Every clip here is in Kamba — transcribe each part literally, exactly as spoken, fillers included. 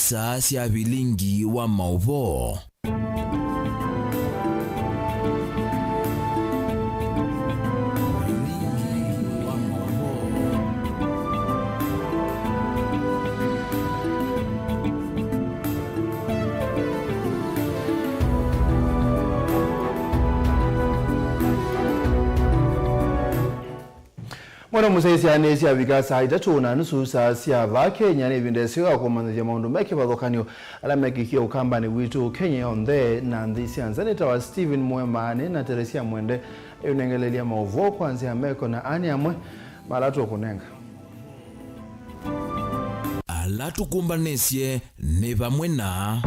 Saa sya vilingi wa maũvoo. Mwana mũsyaĩĩsya nĩ syavika saa itatũ na nusu saa sya vaa Kenya, nĩ ĩvinda ĩseo ya kũmanyĩthya maũndũ me kĩvathũkany'o ala mekĩkie ũkambanĩ witũ Kenya yonthe na nthĩ sya nza. Nĩtawa Stephen Mwema, nĩ na Teresia Mwende ĩũnengelelya maũvoo kwa nzĩa ya meko na ani amwe ma ala tũkũnenga. Ala tũkũmbanĩsye nĩ vamwe na.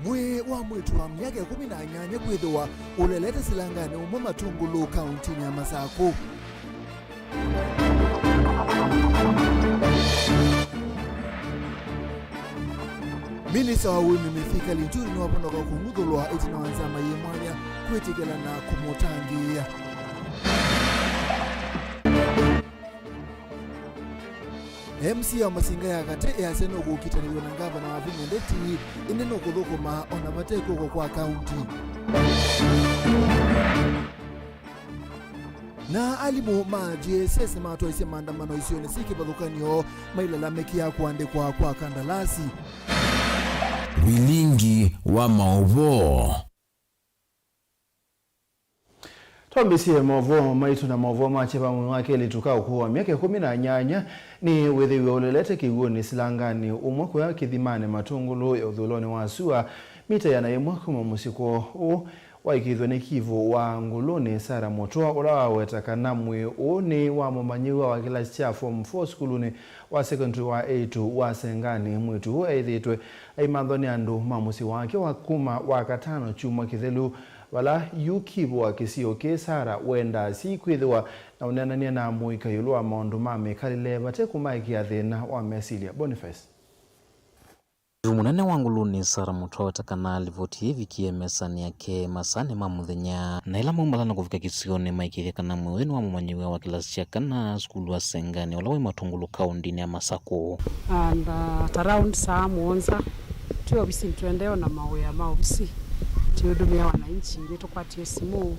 Mwĩĩ wa mwĩĩtu wa myaka ĩkũmi na nyanya kwĩthĩwa ũlelete silanganĩ ũmwe Matungulu, kauntinĩ ya Masakũ. Minista wa ũĩmi Mithika Linturi nĩwavonoka kũng'uthũlwa ĩtina wa nzama yĩ mwanya kwĩtĩkĩlana kũmũtangĩĩa. M C A wa Masinga ya Katĩ easya nũkũkitanĩw'a na ngavana wa Vinya Ndeti, ĩndĩ nũkũthũkũma o na vate kw'oko kwa kaunti. Na alimũ ma J S S nĩmatwaisye maandamano isionĩ syĩ kĩvathũkany'o mailalamĩkĩa kũandĩkwa kwa kandalasi. Vilingi wa maũvoo. Twambĩsye maũvoo maitũ na maũvoo ma kyeva mũno wa kelĩtu ka ũkũũ wa myaka ĩkũmi na nyanya nĩ wĩthĩiwe ũlelete kĩw'ũnĩ silanganĩ ũmwe kũya kĩthimanĩ Matungulu ya ũthũĩlonĩ wa sua, mita ĩana yĩmwe kuma mũsyĩ kwoo. Ũũ waĩkĩĩthw'e nĩ kivũ wa Ngũlũnĩ Sarah Mũtũa, ũla waweta kana mwĩĩ ũũ nĩ wa mũmanyĩw'a wa kĩlasi kya form four sukulunĩ wa secondary wa Eitu wa Senganĩ. Mwĩĩtu ũũ eĩthĩĩtwe aimanthwa nĩ andũ ma mũsyĩ wake wa kuma Wakatano kyumwa kĩthelu, vala yu kivũ wa kĩsio kĩĩ Sarah wendaa syĩ kwĩthĩwa na ũneenany'a na mũika ĩũlũ wa maũndũ ma mĩkalĩle vate kũmaekea thĩna wa mesilya. Boniface. Yu mũnene wa Ngũlũnĩ Sarah Mũtũa aweta kana livoti ĩvikie mesanĩ yake masaanĩ ma mũthenya, na ĩla maumbala na kũvika kĩsionĩ maĩkĩĩthya kana mwĩĩ ũyũ nĩ wa mũmanyĩw'a wa kĩlasi kya kana sukulu wa Senganĩ ũla wĩ Matungulu kaũndinĩ ya Masakũ. And, uh, at around saa mũonza, twĩ ovisinĩ tũendee ona mawĩa ma ovisi, tũiũdumĩa wananchi, nĩtũkwatie simũ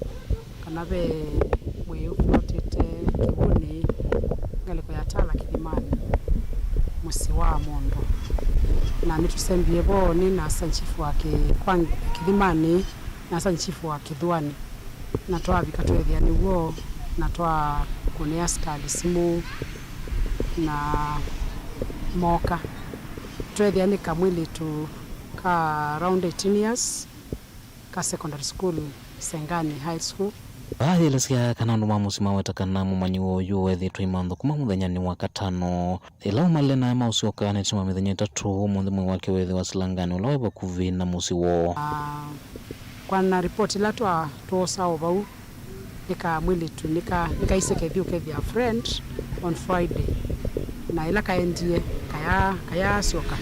kana ve mwĩĩ ũflotĩte kĩw'ũnĩ ngalĩko ya Tala Kĩthimanĩ, mũsyĩ wa mũndũ. Na nĩtũsembie vo nĩ na assistant chief wa kĩ-, kwa Kĩthimanĩ, na assistant chief wa Kĩthũanĩ. Na twavika tweethĩa nĩ w'o, na twakũnĩa asikalĩ simũ, na mooka. Tweethĩa nĩ kamwĩlĩtu ka around eighteen years, ka secondary school, Senganĩ High School. Vaa yĩelesya kana andũ ma mũsyĩ maweta kana mũmanyĩw'a ũyũ weethĩĩtwe aimanthwa kuma mũthenyanĩ wa Katano. Ĩla aumalile na aya maũsyoka nĩtuma mĩthenya ĩtatũ, ũmũnthĩ mwĩĩ wake weethĩwa silanganĩ ũla wĩ vakuvĩ na mũsyĩ woo. Ah, kwa na report ila twa-, twosaa o vau, nĩ kamwĩlĩtu, nĩka-, nĩkaisye kethi ũkethĩa friend on Friday. Na ĩla kaendie, kaya-, kayaasyoka,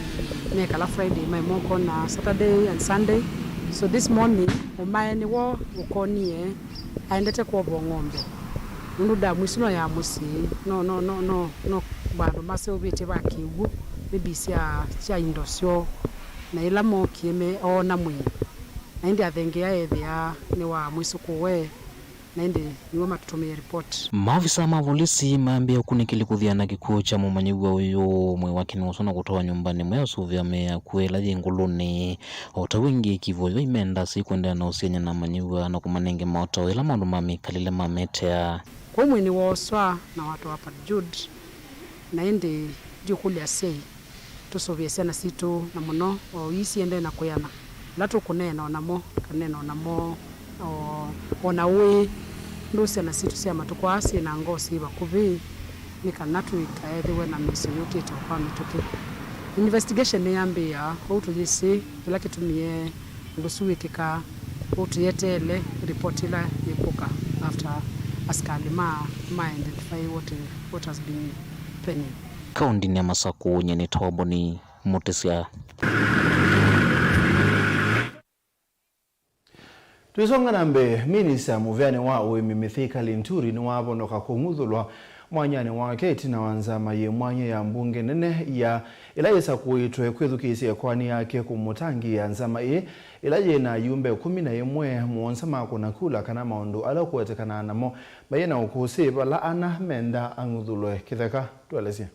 mekala Friday, maĩ moko na Saturday and Sunday. So this morning, ũmae nĩw'o ũkonie aendete kwova ng'ombe. Nũndũ damu ĩsu no ya mũsyĩ, no, no, no, no, no vandũ maseũvĩtye va kĩw'ũ, maybe sya, sya indo syoo. Na ĩla mookie me, oona mwĩĩ. Na ĩndĩ athengea ethĩa nĩ wa mwĩsũkũũe. Na ĩndĩ nĩw'o matũtũmĩie report. Maovisa ma volisi mambĩĩa ũkunĩkĩli kũthiana na kĩkw'ũ kya mũmanyĩw'a ũyũ. Mwĩĩ wake nĩwoswa na kũtwawa nyũmbanĩ ĩmwe ya ũsũvĩo mĩĩ ya akw'ũ ĩla yĩ Ngũlũnĩ. O ta ũu ĩngĩ, kivũ yo imenda syĩ kũendeea na ũsiany'a na amanyĩw'a na kũmanenge maũtao ĩla maũndũ ma mĩkalĩle mametea. Kwoou mwĩĩ nĩwooswa na watwawa Fort Jude, na ĩndĩ ndiũkũlya asyai tũsũvĩe syana sitũ, na mũno o ii siendee na kwĩana. Ĩla tũkũneena o namo, tũkaneena o namo o, o na ũĩ, nũndũ syana sitũ sya matukũ aa syĩ na ngoo syĩ vakuvĩ, nĩ kana tũikaethĩwe na mĩsoa yũkĩte o kwa mĩtũkĩ. Investigation nĩyambĩĩa, kwoou tũyĩsĩ kĩla kĩtumie ũndũ ũsu wĩkĩka, kwoou tũyeteele report ĩla yĩkũka after asikalĩ ma, ma identify what, what has been happening. Kaũndinĩ ya Masakũ, nyie nĩtawa Boni Mũtĩsya. Tũisonga na mbee, minista mũveanĩ wa ũĩmi Mithika Linturi nĩwavonoka kũng'uthũlwa Mwanyanĩ wake, ĩtina wa nzama yĩ mwanya ya mbunge nene ya ĩla yĩsakũĩtwe kwĩthukĩĩsya ĩkoani yake kũmũtangĩĩa nzama ĩĩ ĩla yĩ na ayumbe ĩkũmi na ĩmwe, mũonza makũna kula kana maũndũ ala ũkũetekanaa namo mayĩ na ũkũsĩ vala ana menda ang'uthũlwe kĩtheka. Tũelesye.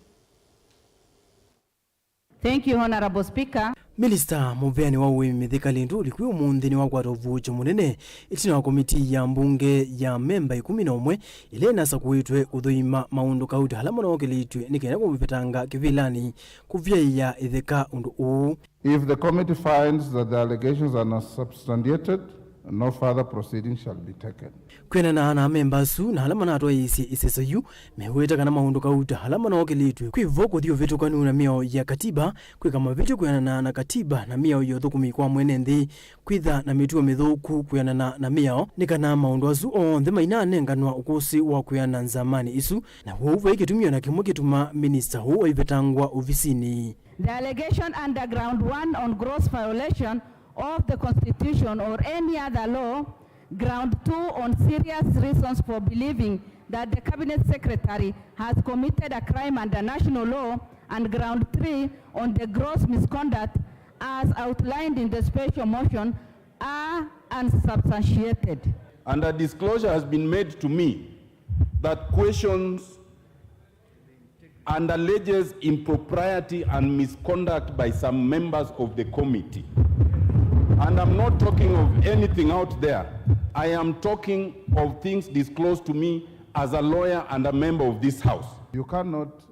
Thank you, Honorable Speaker. Minista mũveanĩ wa ũĩmi Mithika Linturi kwĩ ũmũnthĩ nĩwakwata ũvuũkyo mũnene ĩtina wa komitii ya mbunge ya memba ĩkũmi na ũmwe ĩla ĩnasakũĩtwe kũthũima maũndũ kauta ala manookĩlĩtw'e nĩ kenda kũmũvetanga kĩvĩlanĩ kũvyaĩa ĩtheka ũndũ ũũ. If the committee finds that the allegations are not substantiated, no further proceedings shall be taken. Kwĩanana na amemba asu na ala manatwaĩĩsye ĩseso yu, meweta kana maũndũ kauta ala manookĩlĩtw'e kwĩ vo kũthi ũvĩtũkanu na mĩao ya katiba, kwĩka mavĩtyo kwĩanana na katiba na mĩao ya ũthũkũmi kwa mwene nthĩ, kwĩtha na mĩtuo mĩthũku kwĩanana na mĩao, nĩ kana maũndũ asu onthe mainanenganwa ũkũsĩ wa kwĩana nzamanĩ isu, na w'o vai kĩtumi o na kĩmwe kĩtuma minista ũũ aivetangwa ovisinĩ. The allegation under ground one on gross violation of the Constitution or any other law, ground two on serious reasons for believing that the Cabinet Secretary has committed a crime under national law, and ground three on the gross misconduct as outlined in the special motion are unsubstantiated. And a disclosure has been made to me that questions and alleges impropriety and misconduct by some members of the committee. And I'm not talking of anything out there. I am talking of things disclosed to me as a lawyer and a member of this House. You cannot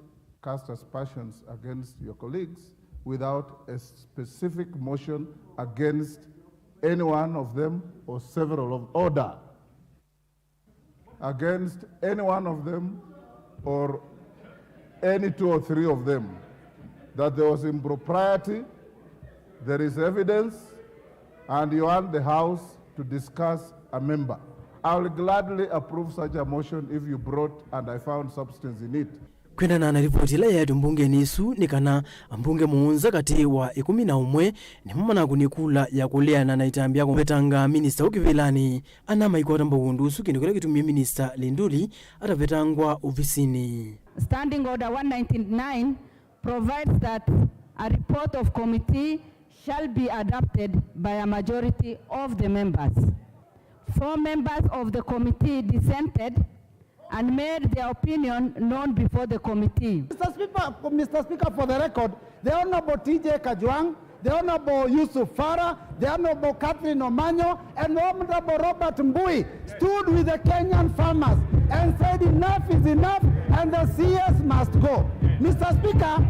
cast aspersions against your colleagues without a specific motion against any one of them or several of order. Against any one of them or any two or three of them that there was impropriety, there is evidence, and you want the House to discuss a member. I will gladly approve such a motion if you brought and I found substance in it. Kwĩanana na livoti ĩla yaetwe mbungenĩ ĩsu nĩ kana ambunge mũonza katĩ wa ĩkũmi na ũmwe nĩmo manakũnie kula ya kũleana na ĩtambya ya kũvetanga minista ũũ kĩvĩlanĩ. Ana maikwata mbau ũndũ ũsu, kĩndũ kĩla kĩtumie minista Linturi atavetangwa ovisinĩ. Standing Order one ninety-nine provides that a report of committee shall be adopted by a majority of the members. Four members of the committee dissented and made their opinion known before the committee. Mister Speaker, Mister Speaker, for the record, the Honorable T J Kajwang', the Honorable Yusuf Farah, the Honorable Catherine Omanyo, and the Honorable Robert Mbui stood with the Kenyan farmers and said, "Enough is enough, and the C S must go." Mister Speaker,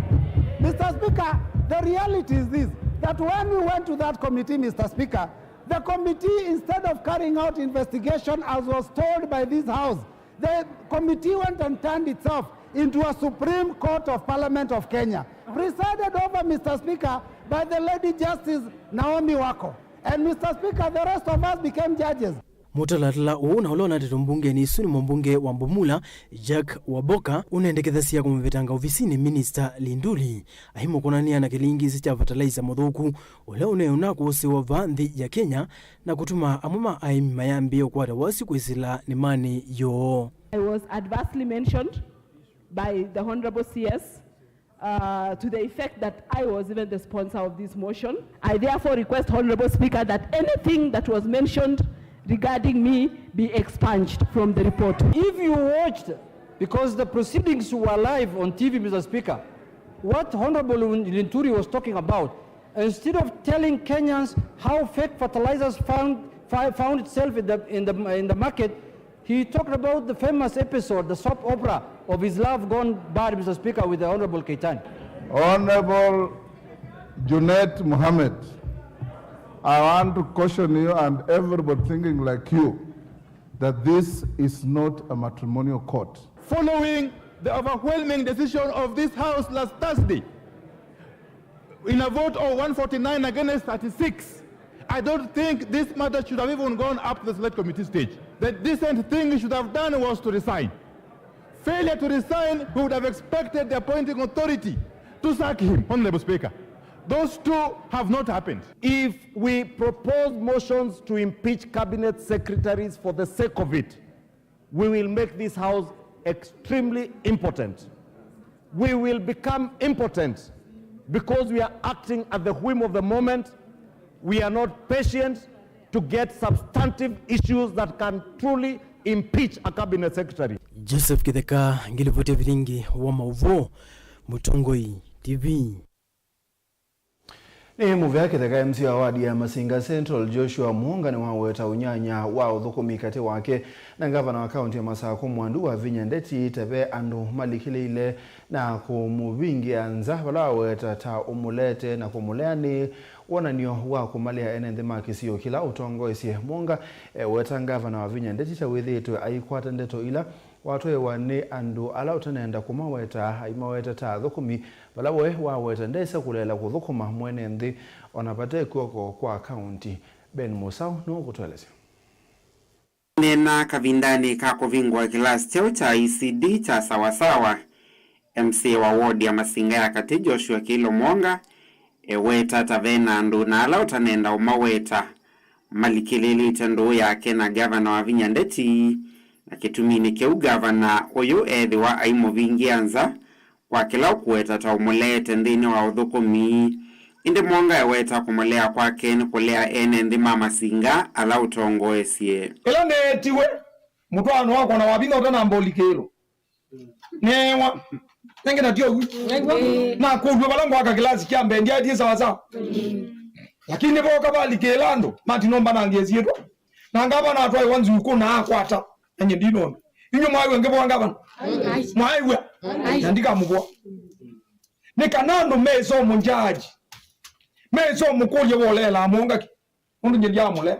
Mister Speaker, the reality is this, that when we went to that committee, Mister Speaker, the committee, instead of carrying out investigation as was told by this House, the committee went and turned itself into a Supreme Court of Parliament of Kenya, presided over, Mister Speaker, by the Lady Justice Naomi Wako. And, Mister Speaker, the rest of us became judges. Mũtalatala ũũ na ũla ũnatetwe mbungenĩ ĩsu nĩ mũmbunge wa Bumula, Jack Waboka, ũnendekethasya kũmũvetanga ovisinĩ minista Linturi, aimũkonanĩa na kĩlingisi kya fertilizer mũthũku ũla ũneũna kũsĩwa vaa nthĩ ya Kenya, na kũtuma amwe ma aĩmi mayambĩĩa ũkwata wasyo kwĩsĩla nĩmanĩ yoo. I was adversely mentioned by the Honorable C S, uh, to the effect that I was even the sponsor of this motion. I therefore request, Honorable Speaker, that anything that was mentioned regarding me be expunged from the report. If you watched, because the proceedings were live on T V, Mister Speaker, what Honorable Linturi was talking about, instead of telling Kenyans how fake fertilizers found, fi-, found itself in the, in the, in the market, he talked about the famous episode, the soap opera of his love gone bad, Mister Speaker, with the Honorable Keitany. Honorable Junet Mohammed, I want to caution you and everybody thinking like you that this is not a matrimonial court. Following the overwhelming decision of this House last Thursday, in a vote of one forty-nine against thirty-six, I don't think this matter should have even gone up to the Select Committee stage. The decent thing he should have done was to resign. Failure to resign, we would have expected the appointing authority to sack him, Honorable Speaker. Those two have not happened. If we propose motions to impeach cabinet secretaries for the sake of it, we will make this House Extremely impotent. We will become impotent because we are acting at the whim of the moment. We are not patient to get substantive issues that can truly impeach a cabinet secretary. Joseph Kitheka, ngilipoti ya vilingi wa mauvoo, Mũtongoi T V. Nĩ mũvea Kĩtheka, M C A wa wadi ya Masinga Central, Joshua Mwonga, nĩwaweta ũnyanya wa ũthũkũmi katĩ wake na ngavana wa kaunti ya Masakũ Mwandu Wavinya Ndeti ta ve andũ malikĩlĩile na kũmũvingĩa nza, vala waweta ta ũmũlete na kũmũlea nĩ wonany'o wa kũmalea ene nthĩ ma kĩsio kĩla ũtongoesye. Mwonga eweta ngavana Wavinya Ndeti ta wĩthĩĩtwe aikwata ndeto ila watwaĩwa nĩ andũ ala ũtanenda kũmaweta, aimaweta ta athũkũmi, vala we waweta ndesa kũleela kũthũkũma mwene nthĩ, o na vate kw'oko kwa kaunti. Ben Mũsaũ nũkũtũelesya. Neena kavindanĩ ka kũvingũa kĩlasi kyeũ kya E C D kya Sawa Sawa, M C A wa ward ya Masinga ya Katĩ, Joshua Kĩilo Mwonga, eweta ta ve na andũ na ala ũtanenda ũmaweta malikĩlĩlĩte ndũũ yake na ngavana Wavinya Ndeti, na kĩtuminĩ kĩu ngavana ũyũ ethĩwa aimũvingĩa nza kwa kĩla ũkũweta ta ũmũleete nthĩnĩ wa ũthũkũmi. Ĩndĩ Mwonga eweta kũmũlea kwake nĩ kũlea ene nthĩ ma Masinga ala ũtongoesye. Ĩla neetiwe mũtwaano wakwa na Wavinya ũtanamba ũlikĩĩlwa, neewa. Nengĩ na tyo ũu. Nakũlw'a vala ngwaka kĩlasi kya mbee, ndyaetie sawa sawa. Lakini vooka valikĩĩla andũ, matinombanangĩa syĩtwa. Na ngavana atwaĩwa nzukũ na akwata. Na nyie ndinona. Inyuĩ mwaĩw'a ngĩvoa ngavana? Mwaĩw'a? Na ndikamũvoa. Nĩ kana andũ mesa ũmũnjaji. Mesa ũmũkũlya woleelaa Mwonga kĩ? Nũndũ nyie ndyaamũlea.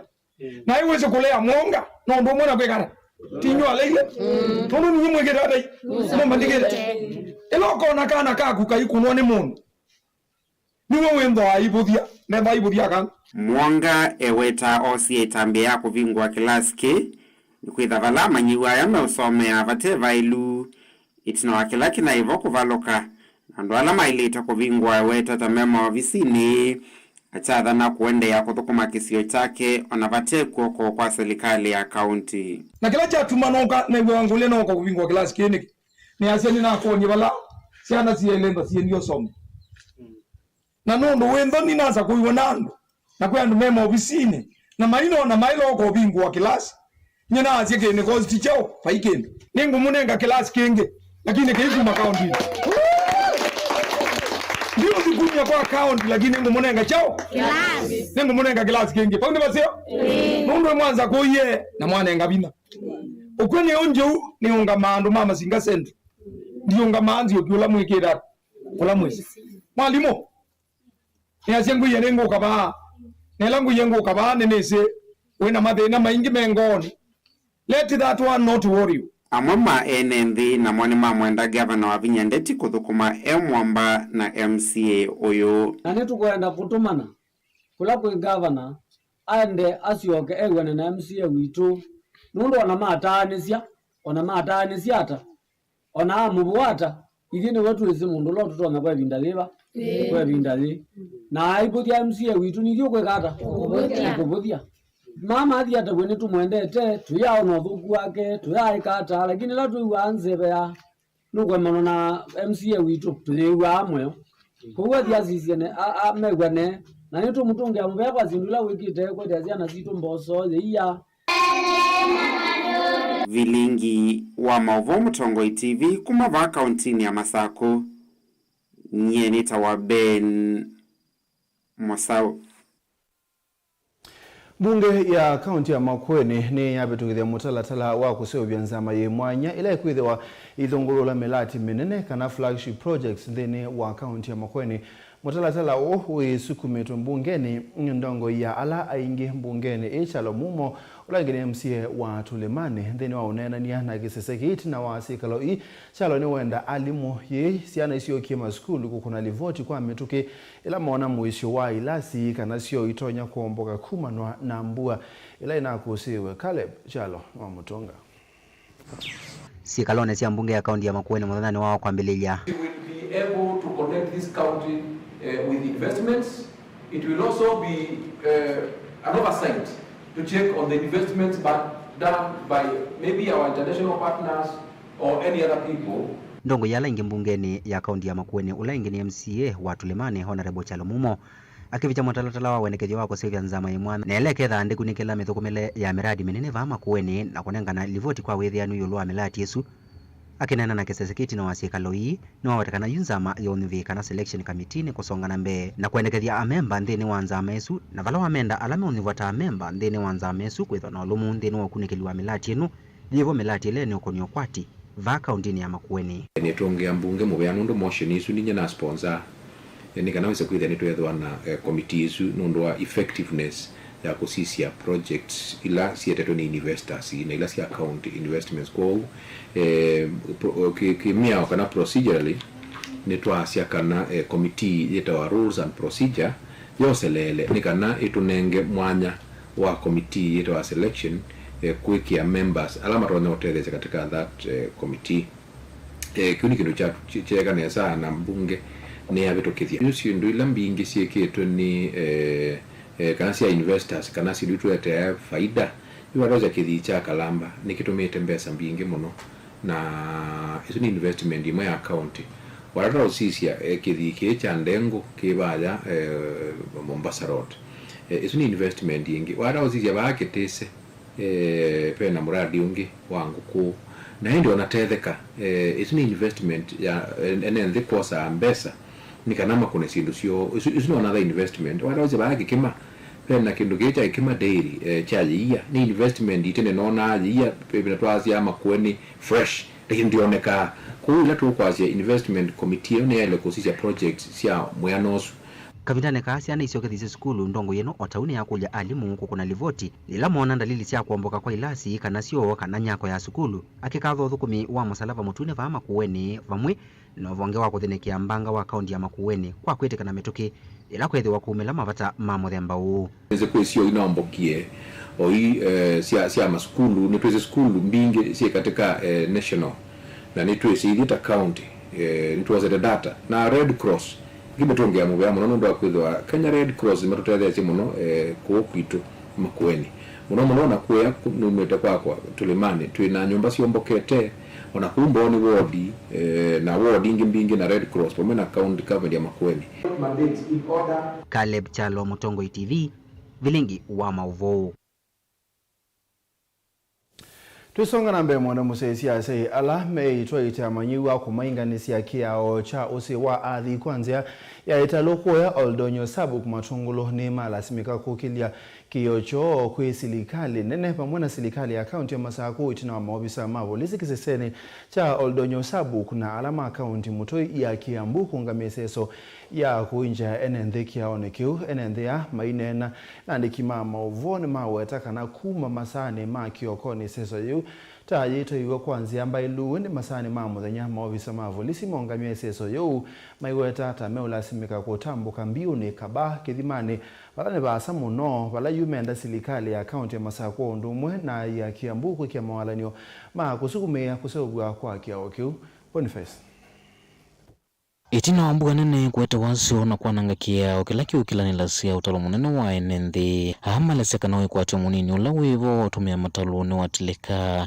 Na ĩwĩsĩ kũlea Mwonga, no ũndũ ũmwe na kwĩkana. Ti inyuĩ aleile. Nũndũ ninyi mwĩkĩte atai? Mũmbandĩkĩte. Ĩla ũkona kana kaku kaikũnwa nĩ mũndũ, nĩwe wĩnthwaa aivũthya, metha aivũthya kana. Mwonga eweta osie ĩtambya ya kũvingũa kĩlasi kĩ, nĩ kwĩtha vala amanyĩw'a aya meũsomea vate vaĩlu. Ĩtina wa kĩla kĩnaĩ vo kũvalũka, na andũ ala maĩlĩte kũvingũa eweta ta me maovisinĩ, akyathana kũendeea kũthũkũma kĩsio kyake o na vate kw'oko kwa silikalĩ ya kaunti. Na kĩla kyatuma nooka, neew'a ngũlya nooka kũvingũa kĩlasi kĩĩ nĩkĩ? Nĩasya nĩnakwony'e vala syana sielentha siendie ũsome. Na nũndũ wĩ nthoni nasa kũiw'a na andũ, na kwĩ andũ me maovisinĩ, na mainona maĩla ũkovingũa kĩlasi, nyie naasya kĩĩ nĩ kosi ti kyaũ, vai kĩndũ. Nĩngũmũnenga kĩlasi kĩngĩ, lakini kĩikuma kauntinĩ. Ndiũthi kumya kwa kaunti, lakini nĩngũmũnenga kyaũ? Kĩlasi. Nĩngũmũnenga kĩlasi kĩngĩ. Vau nĩ vaseo? Ĩĩ. Nũndũ mwanza kũie na mwanenga vinya. Ũkw'o nĩ ũnjĩu nĩũngama andũ ma Masinga Central. Ndiũngamaa Nzioki ũla mwĩkĩte ata? Ũla mwĩsĩ. Mwalimũ, nĩasya ngũie nĩngũka vaa. Na ĩla ngũie ngũka vaa, nĩnĩsĩ wĩ na mathĩna maingĩ me ngoonĩ. Let that one not worry you. Amwe ma ene nthĩ namo nĩmamwenda Ngavana Wavinya Ndeti kũthũkũma e mwamba na M C A ũyũ. Na nĩtũkwenda kũtũmana kũla kwĩ ngavana, aende asyoke ew'ane na M C A witũ, nũndũ ona mataanĩsya, ona mataanĩsya ata, ona amũvũa ata, ithyĩ nĩwe twĩsĩ mũndũ ũla ũtũtonya kwa ĩvinda yĩva, kwa ĩvinda yĩ. Na aivũthya M C A witũ, nithyĩ ũkwĩka ata? Ũkũvũthya. Ũkũvũthya. Mama athi atavw'e nĩtũmwendete, tũyaaona ũthũku wake, tũyaaĩka ata, lakini ĩla twĩw'aa nzeve ya nũkũemanwa na M C A witũ, tũyĩw'aa mũyo. Kwoou athi asisye ne, a, a, mew'ane, na nĩtũmũtũngĩa mũvea kwa syĩndũ ila wĩkĩte kwetya syana sitũ mboso, yĩia. Vilingi wa maũvoo Mũtongoi T V kuma vaa kauntinĩ ya Masakũ, nyie nĩtawa Ben Mũsaũ. Mbunge ya kaunti ya Makueni nĩyavĩtũkĩthya mũtalatala wa kũseũvya nzama yĩ mwanya ĩla ĩkwĩthĩwa ithũngũlũla mĩlati mĩnene kana flagship projects nthĩnĩ wa kaunti ya Makueni. Mũtalatala ũũ wĩsukumĩtwe mbungenĩ, ndongoi ya ala aingĩ mbungenĩ ĩ Kyalo Mumo, ũla ĩngĩ nĩ M C A wa Tũlĩmanĩ, nthĩnĩ wa ũneenany'a na kĩsese kĩĩ ĩtina wa syĩkalo ii. Kyalo nĩwenda alimũ yĩĩ syana isyokie masukulu kũkũna livoti kwa mĩtũkĩ ĩla moona mũisyo wa ilasi kana syoo itonya kũomboka kumanwa na mbua ĩla ĩnakũsĩĩwe. Caleb Kyalo wa Mũtũnga. Syĩkalonĩ sya mbunge ya kaunti ya Makueni mũthenyanĩ wa kwambĩlĩlya. We will be able to connect this county, uh, with investments. It will also be, uh, an oversight to check on the investments but done by maybe our international partners or any other people. Ndongoi ya ala aingĩ mbungenĩ ya kaunti ya Makueni, ũla ĩngĩ nĩ M C A wa Tulemani, Honorable Kyalo Mumo, akĩvikya mũtalatala wa wendekethyo wa kũseũvya nzama ĩ mwanya, na ĩla ĩkethaa ndĩkunĩkĩla mĩthũkũmĩle ya mĩradi mĩnene vaa Makueni na kũnengana livoti kwa wĩthĩanu ĩũlũ wa mĩlati ĩsu. Akĩneena na kĩsese kĩtina wa syĩkalo ii, nĩwaweta kana yu nzama ya ũnyuvi kana selection committee nĩ kũsonga na mbee na kwendekethya amemba nthĩnĩ wa nzama ĩsu, na vala wamenda ala meũnyuvwa ta amemba nthĩnĩ wa nzama ĩsu kwĩthwa na ũlũmu nthĩnĩ wa ũkunĩkĩli wa mĩlati ĩno, yĩvo mĩlati ĩla ĩneũkũnĩa ũkwati vaa kauntinĩ ya Makueni. Nĩtũngĩa mbunge mũvea nũndũ motion ĩsu ninyie na sponsor, eh, nĩ kana wĩse kwĩthĩa nĩtweethĩwa na, eh, committee ĩsu nũndũ wa effectiveness ya kũsisya projects ila sietetwe nĩ investors na ila sya county investments. Kwoou, eh, pro- kĩ- kĩmĩao kana procedurally nĩtwaasya kana, eh, committee yĩtawa rules and procedure yoseleele nĩ kana ĩtũnenge mwanya wa committee yĩtawa selection, eh, kwĩkĩa members ala matonya ũtetheesya katika that, eh, committee. Eh, kĩu nĩ kĩndũ kya- kye- kyeeka nesa na mbunge nĩyavĩtũkĩthya. Yu syĩndũ ila mbingĩ syĩkĩtwe nĩ, eh, eh, kana sya investors, kana syĩndũ itũetea faida, yu watosya kĩthii kya Kalamba nĩkĩtũmĩĩte mbesa mbingĩ mũno, na ĩsu nĩ investment ĩmwe ya county. Watata ũsisya, eh, kĩthii kĩĩ kya Ndengũ kĩ vaya, eh, Mombasa Road. Eh, ĩsu nĩ investment ĩngĩ. Watata ũsisya vaa Kĩtĩse, eh, ve na mũradi ũngĩ wa ngũkũ. Na ĩndĩ ona tetheka, eh, ĩsu nĩ investment ya en- ene nthĩ kwosaa mbesa nĩ kana makũne syĩndũ syoo. Ĩsu, ĩsu nĩ another investment. Watata ũsisya vaa Kĩkĩma, ve na kĩndũ kĩĩ kya Kĩkĩma Dairy, eh, kya yĩia. Nĩ investment ĩtene noonaa yĩia, ĩvinda twasya Makueni fresh, lakini ndyonekaa. Kwoou ĩla tũkwasya investment committee ĩyo nĩyaĩle kũsisya projects sya mwĩana ũsu. Kavindanĩ kaa syana isyokethisye sukulu, ndongoi ĩno o ta ũu nĩyakũlya alimũ kũkũna livoti yĩla moona ndalili sya kũomboka kwa ilasi kana syoo kana nyako ya sukulu. Akĩkatha ũthũkũmi wa Mũsalava Mũtune vaa Makueni vamwe na ũvonge wa kũthĩnĩkĩa mbanga wa kaunti ya Makueni kwa kwĩtĩkana mĩtũkĩ yĩla kwĩthĩwa kwaumĩla mavata ma mũthemba ũũ. Nĩsĩ kwĩ syoo inoombokie o ii, eh, sya, sya masukulu. Nĩtwĩsĩ sukulu mbingĩ syĩ katika, eh, national, na nĩtwĩsĩ ithyĩ ta county, eh, nĩtwosete data na Red Cross. Ĩngĩ mĩtũngĩa mũvea mũno nũndũ wa kwĩthĩwa Kenya Red Cross nĩmatũtetheesye mũno, eh, kũũ kwitũ Makueni. Mũno mũno ona kũya kũ- numĩte kwakwa Tũlĩmanĩ, twĩ na nyũmba syombokete, ona kũu Mbooni ward, eh, na ward ingĩ mbingĩ na Red Cross vamwe na county government ya Makueni. Mandate in order. Caleb Kyalo, Mũtongoi T V, vilingi wa maũvoo. Twĩsonga na mbee, mwana mũsyaĩĩsya asyai ala meĩtwaĩte amanyĩw'a kũmainganĩsya kĩao kya ũsĩ wa athii kwa nzĩa ya ĩtalũ kũya Oldonyo Sabuk Matungulu nĩmalasimĩka kũkĩlya kĩĩo kyoo kwĩ silikalĩ nene vamwe na silikalĩ ya kaunti ya Masakũ ĩtina wa maovisa ma volisi kĩsesenĩ kya Oldonyo Sabuk na ala ma kaunti mũtũi ya Kiambu kũngamĩa ĩseso ya kũinja ene nthĩ kĩaonĩ kĩu. Ene nthĩ aa maineena na andĩki ma maũvoo nĩmaweta kana kuma masaanĩ ma kĩokonĩ ĩseso yĩu ta yĩtwaiwe kwa nzĩa mbaĩlu, ĩndĩ masaanĩ ma mũthenya maovisa ma volisi maũngamya ĩseso yĩu maiweta ta meũlasimĩka kũtambũka mbiũnĩ kaba kĩthimanĩ, vala nĩ vaasa mũno, vala yu menda silikalĩ ya kaunti ya Masakũ o ũndũ ũmwe na ya Kiambu kwĩkĩa mawalany'o ma kũsukumĩĩa kũseũvw'a kwa kĩao kĩu. Boniface. Ĩtina wa mbua nene kũete wasyo na kwananga kĩao kĩla kĩũkĩlanĩlasya ũtalo mũnene wa ene nthĩ, aa malesya kana wĩkwatyo mũnini ũla wĩ vo wa ũtũmĩa matalũ nĩwatilĩka.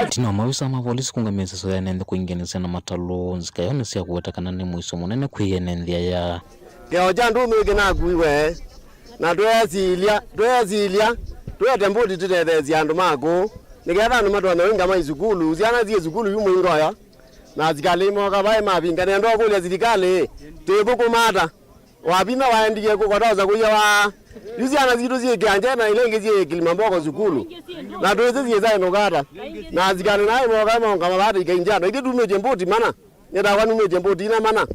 Ĩtina wa mavisa ma volisi kũngamĩa ĩseso ya ene nthĩ kũinganĩsya na matalũ, nzika yoo nĩ sya kũweta kana nĩ mũisyo mũnene kwĩ ene nthĩ aya. Kĩao kya ndũmĩ kĩnakuiwe, na tweesilya, tweesilya, tũete mbũti tũtetheesye andũ ma kũũ, nĩ ketha andũ matonya ũinga mai sukulu, syana syĩ sukulu yu mũinga ũya, na asikalĩ moka vaĩ mavinga, nenda ũkũlya silikalĩ, twĩthũkũma ata? Wavinya waendie kũ, kwatosa kũya wa? Yu syana sitũ syĩ Kĩanjene na ila ingĩ syĩ Kilimamboko sukulu, na twĩsĩ syĩsa ĩnũka ata? Na asikalĩ naĩ moka maũngama vata ikainja andũ, ithyĩ tumĩtye mbũti mana. Nĩtakwa numĩtye mbũti ina mana,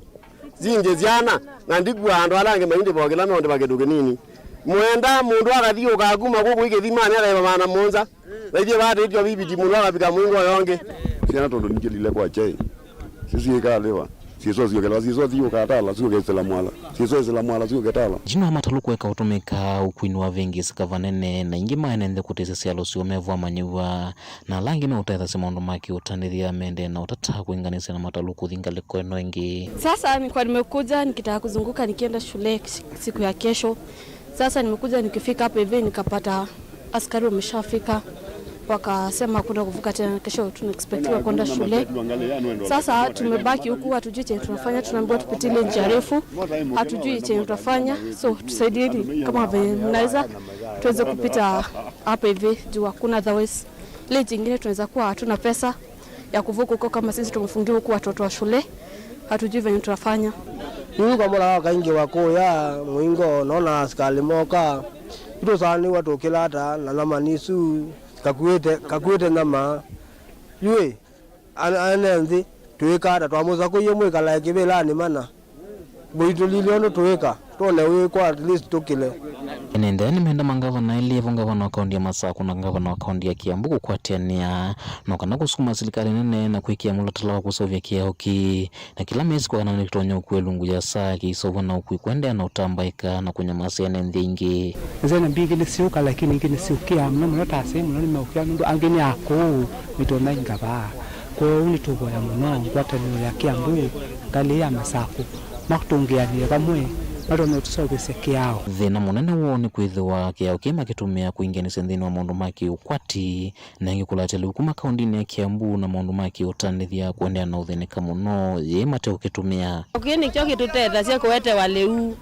sinje syana, na ndikua andũ ala angĩ maindĩva o kĩla meũndĩva kĩndũ kĩnini. Mwenda mũndũ akathiũũka kuma kũkũ ĩ kĩthimanĩ akaĩva maana mũonza, na ithyĩ vatĩtyo viviti mũndũ akavika mũingo ũyo ũngĩ. Syana tondũ nikĩlile kwa kyai, syo syĩkalĩva, syĩswa syũkĩlĩva, syĩswa thiũũka atala, syũkesĩla mwala, syĩswa ĩsĩla mwala, syũketala. Ĩtina wa matalũ kũeka ũtũmĩka ũkuinĩ wa vengĩ sika vanene, na ingĩ maene nthĩ kũtĩsya syalo syoo mevwa manyĩw'a. Na ala angĩ meũtethasya maũndũ ma kĩũtandĩthya mendee na ũtata kũinganĩsya na matalũ kũthi ngalĩko ĩno ĩngĩ. Sasa nilikuwa nimekuja nikitaka kuzunguka nikienda shule siku ya kesho. Sasa nimekuja, nikifika hapa hivi nikapata askari wameshafika, wakasema hakuna kuvuka tena, kesho tunaexpectiwa kwenda shule. Sasa tumebaki huku, hatujui chenye tunafanya, tunaambiwa tupitie ile njia refu, hatujui chenye tutafanya. So tusaidieni kama venye mnaweza, tuweze kupita hapa hivi juu hakuna, otherwise ile jingine tunaweza kuwa hatuna pesa ya kuvuka huko kama sisi tumefungiwa huku, watoto wa shule, hatujui venye tutafanya. Yu kamũra wa kaingĩ wa kũya mũingo, nona asikalĩ moka, itũsaanĩw'a tũkĩlata na nyama nisu, kakuĩte, kakuĩte nyama. Yu ĩ, an-, ene nthĩ, twĩka ata? Twamũsakũie mwĩkalae kĩvĩlanĩ mana. Mũitũlilye ũndũ tũĩka, twone wĩkwa at least tũkĩle. Ene nthĩ nĩmenda mangavana elĩ vo, ngavana wa kaunti ya Masakũ na ngavana wa kaunti ya Kiambu kũkwatĩanĩa no kana kũsukuma silikalĩ nene na kwĩkĩa mũlatala wa kũseũvya kĩao kĩĩ, na kĩla mesĩ kwakana nĩkĩtonya ũkua ĩlungu ya saa kĩiseũvw'a na ũkui kũendeea na ũtambaĩka na kũnyamasya ene nthĩ ingĩ. Nzene mbingĩ nĩsyũka, lakini ingĩ nĩsyũkĩaa mũno mũno, ta asyai mũno nĩmeũkĩa nũndũ angĩ nĩ akũũ, mĩtũnda ingavaa. Kwoou nĩtũvoya mũno ngwatanĩo ya Kiambu, ngalĩ ya Masakũ, matũngĩanĩe vamwe, matonye ũtũseũvĩsya kĩao. Thĩna mũnene woo nĩ kwĩthĩwa kĩao kĩĩ makĩtũmĩa kwĩingĩanĩsya nthĩnĩ wa maũndũ ma kĩũkwati, na ĩngĩ kũlatya lĩu kuma kaũndĩnĩ ya Kiambu na maũndũ ma kĩũtanĩthya kũendeea na ũthĩnĩka mũno yĩĩ mateũkĩtũmĩa. Kĩĩ nĩkyo kĩtũtethasya kũetewa lĩu.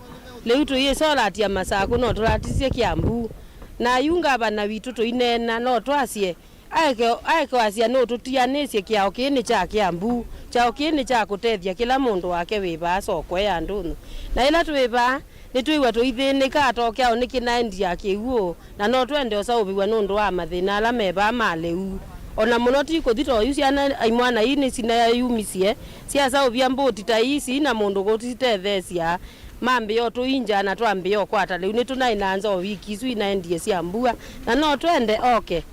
Lĩu tũyĩsolatya Masakũ, no tũlatisye Kiambu. Na yu ngavana witũ tũineena, no twasye, Aeke, aeke wasya nũtũtianĩsye kĩao kĩĩ nĩ kya Kiambu, kyaũ kĩĩ nĩ kya kũtethya kĩla mũndũ wake wĩ vaa soko ya ndũnyũ. Na ĩla twĩ vaa, nĩtwĩw'a tũithĩnĩka, ata o kyaũ nĩkĩnaendia kĩw'ũ, na no twende ũsaũvĩw'a nũndũ wa mathĩna ala me vaa ma lĩu. O na mũno ti kũthi ta oyu syana imwana ii nĩsinayumisye, syasaũvya mbũti ta ii sii na mũndũ kũsitetheesya. Mambĩĩa ũtũinja na twambĩĩa ũkwata lĩu. Nĩtũnaĩ na nza o wiki isu inaendie sya mbua, na no twende oke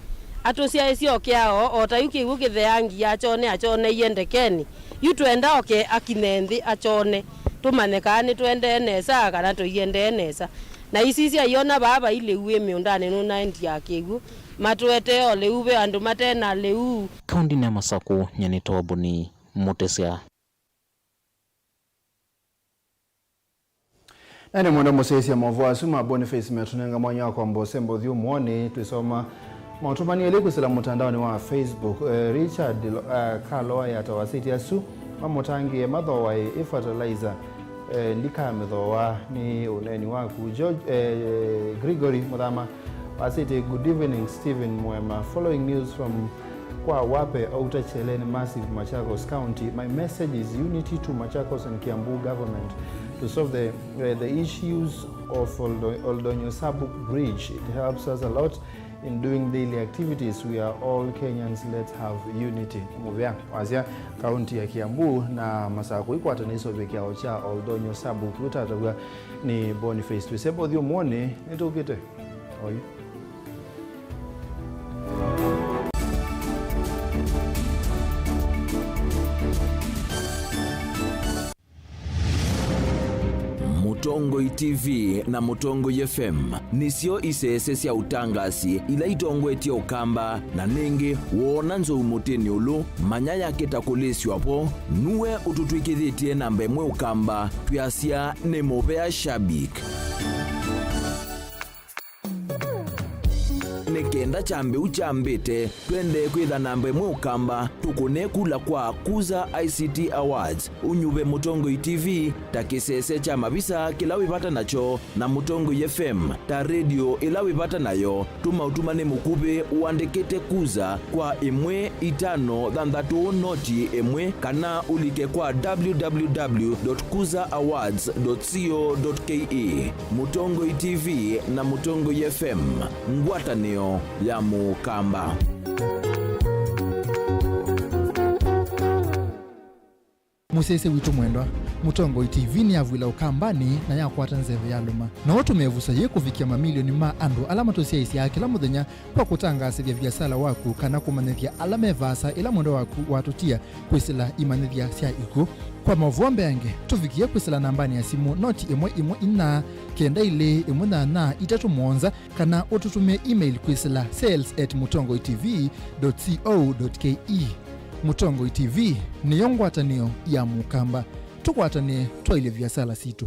atũsyaĩĩsye o kĩao, o ta yu kĩw'ũ kĩtheangie akyone akyoneie ndekenĩ. Yu twenda oke akinye nthĩ akyone, tũmanye kana nĩtũendee nesa kana tũiendee nesa. Na isisya iona vaa vai lĩu wĩ mĩũndanĩ nũnaendie kĩw'ũ. Matũetee o lĩu ve andũ mate na lĩu. Kaũndĩnĩ ya Masakũ, nyie nĩtawa Boni Mũtesya. Na nĩ mũndũ mũsyaĩĩsya maũvoo asu ma Boniface metũnenga mwanya wa kwamba ũsemba ũthyũmũonĩ. Twĩsoma maũtũmani elĩ kwĩsĩla mũtandaonĩ wa Facebook. Eh, Richard Lo-, eh, Kaloa yata wasĩtye asu mamũtangĩĩe mathooae ĩ fertilizer, eh, ndikamĩthooa nĩ ũneeni waku. George, eh, Gregory Mũthama wasĩtye, "Good evening, Stephen Mwema. Following news from Kwa Wape, Outer Cheleni, Massive, Machakos County. My message is unity to Machakos and Kiambu government to solve the, uh, the issues of Oldo-, Oldonyo Sabuk Bridge. It helps us a lot in doing daily activities. We are all Kenyans. Let's have unity." Mũvea wasya kaunti ya Kiambu na Masakũ ikwatane iseũvye kĩao kya Oldonyo Sabuk. Ũtatavw'a nĩ Boniface. Twĩsemba ũthyũmũonĩ, nĩtũkĩte oyu. Mũtongoi T V na Mũtongoi F M nĩsyo isese sya ũtangaasi ila itongoetye Ũkamba, na nĩngĩ woona nzou mũtĩnĩ ũlũ, manya yake ta kũlĩsw'a vo, nue ũtũtw'ĩkĩthĩtye namba ĩmwe Ũkamba, twĩasya nĩ mũvea shabik. Nĩ kenda kyambĩu kyambĩte, twendee kwĩtha namba ĩmwe Ũkamba, tũkũne kula kwa Kuza I C T Awards, ũnyuve Mũtongoi T V ta kĩsese kya mavisa kĩla wĩ vata nakyo, na Mũtongoi F M ta redio ĩla wĩ vata nayo. Tũma ũtumani mũkuvĩ ũandĩkĩte Kuza kwa ĩmwe itano thanthatũ noti ĩmwe, kana ũlike kwa W W W dot kuza awards dot co dot K E. Mũtongoi T V na Mũtongoi F M, ngwatanĩo ya Mũkamba. Mũsyaĩĩsya witũ mwendwa, Mũtongoi T V nĩyavw'ĩla Ũkambanĩ na yakwata nzeve yalũma. No ũtũmĩe ĩvuso yĩĩ kũvikĩa mamilioni ma andũ ala matũsyaĩĩsyaa kĩla mũthenya kwa kũtangaasĩthya viasala waku kana kũmanyĩthya ala me vaasa ĩla mwendwa waku watũtia kwĩsĩla imanyĩthya sya ikw'ũ. Kwa maũvoo mbeange, tũvikĩe kwĩsĩla nambanĩ ya simũ noti ĩmwe ĩmwe inya kenda ilĩ ĩmwe nyanya itatũ mũonza, kana ũtũtũmĩe email kwĩsĩla sales at mũtongoi T V dot co dot K E. Mũtongoi T V nĩyo ngwatanĩo ya Mũkamba. Tũkwatanĩe twaĩlye viasala sitũ.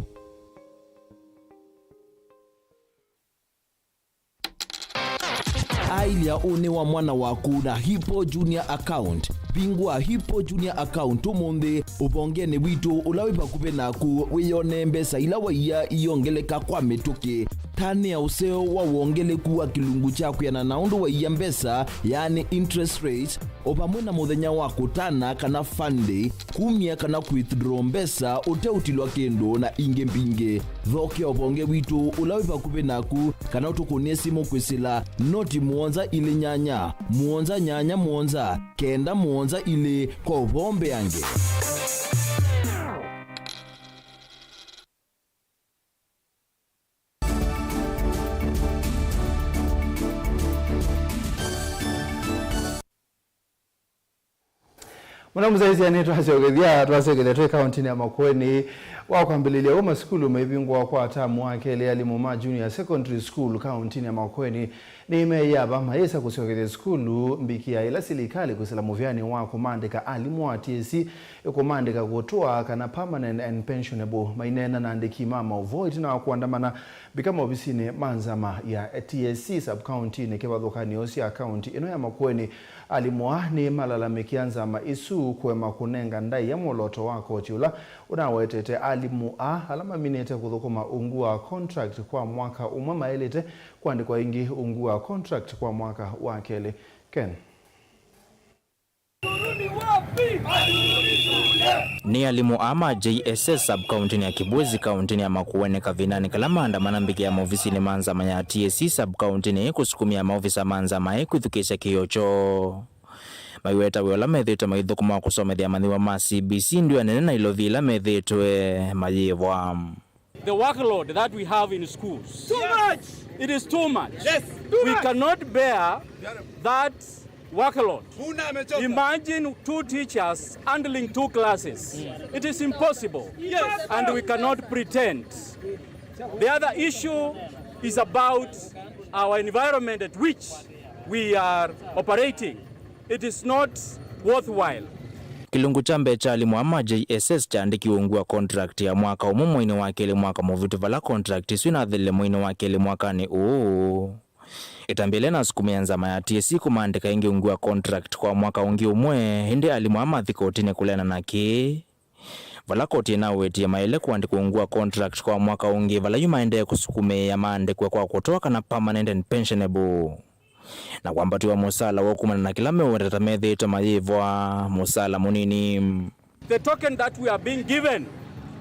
Ilya ũnĩ wa mwana waku na Hippo Junior Account. Vingũa Hippo Junior Account ũmũnthĩ ũvongenĩ witũ ũla wĩ vakuvĩ naku, wĩyonee mbesa ila waia iongeleka kwa mĩtũkĩ. Tanĩa ũseo wa wongeleku wa kĩlungu kya kwĩanana na ũndũ waia mbesa, yaani interest rates, o vamwe na mũthenya wa kũtana kana fund day, kumya kana withdraw mbesa ũteũtilwa kĩndũ, na ingĩ mbingĩ. Thokea ũvonge witũ ũla wĩ vakuvĩ naku, kana ũtũkũnĩe simũ kwĩsĩla noti mũonza ilĩ nyanya, mũonza nyanya mũonza, kenda mũonza ilĩ kwa ũvoo mbeange. Mũno mũsyaĩĩsya, nĩtwasyokethya, twasyokethya twĩ kaũntĩnĩ ya Makueni. Wa kwambĩlĩlya ũũ, masukulu maivingũa kwa atamu wa kelĩ, alimũ ma Junior Secondary School kaũntĩnĩ ya Makueni nĩmeeĩa va mayĩsa kũsyokethya sukulu mbikĩa ĩla silikalĩ kwĩsĩla mũvĩanĩ wa kũmandĩka alimũ a T S C, ĩkũmandĩka kũtũa kana permanent and pensionable. Maineena na andĩki ma maũvoo ĩtina wa kũandamana mbika maovisinĩ ma nzama ya T S C sub-county-inĩ kĩvathũkany'o sya kaũntĩ ĩno ya Makueni, alimũ aa nĩmalalamĩkĩa nzama ĩsu kũema kũnenga ndaĩa mwolooto wa koti ũla ũnawetete alimũ aa ala maminĩte kũthũkũma ungu wa contract kwa mwaka ũmwe maĩlĩte kũandĩkwa ĩngĩ ungu wa contract kwa mwaka wa kelĩ. Ken. Nĩ alimũ aa ma J S S sub-county-inĩ ya Kibwezi, kaũntĩnĩ ya Makueni, kavindanĩ kala maandamana mbikĩa maovisinĩ ma nzama ya T S C sub-county-inĩ kũsukumĩa maovisa ma nzama ĩĩ kwĩthukĩĩsya kĩĩo kyoo. Maiweta wĩa ũla methĩĩtwe maithũkũma wa kũsomethya amanyĩw'a ma C B C ndw'anene na ilovi ila methĩĩtwe mayĩvwa. The workload that we have in schools. Too much. It is too much. Yes. Too much. We cannot bear that workload. Imagine two teachers handling two classes. It is impossible. Yes. And we cannot pretend. The other issue is about our environment at which we are operating. It is not worthwhile. Kĩlungu kya mbee kya alimũ aa ma J S S kyaandĩkiwe ungu wa contract ya mwaka ũmwe mweinĩ wa kelĩ mwaka mũvĩtu, vala contract ĩsu ĩnathelile mweinĩ wa kelĩ mwakanĩ ũũ. Ĩtambya ĩla ĩnasukumĩe nzama ya T S C kũmaandĩka ĩngĩ ungu wa contract kwa mwaka ũngĩ ũmwe, ĩndĩ alimũ aa mathi kotinĩ kũleana na kĩĩ. Vala koti ĩnawetie maĩle kũandĩkwa ungu wa contract kwa mwaka ũngĩ, vala yu maendee kũsukumĩĩa maandĩkwe kwa kũtũa kana permanent and pensionable, na kwambatiwa mũsaala woo kumana na kĩla meũweta ta methĩĩtwe mayĩvwa mũsaala mũnini. The token that we are being given,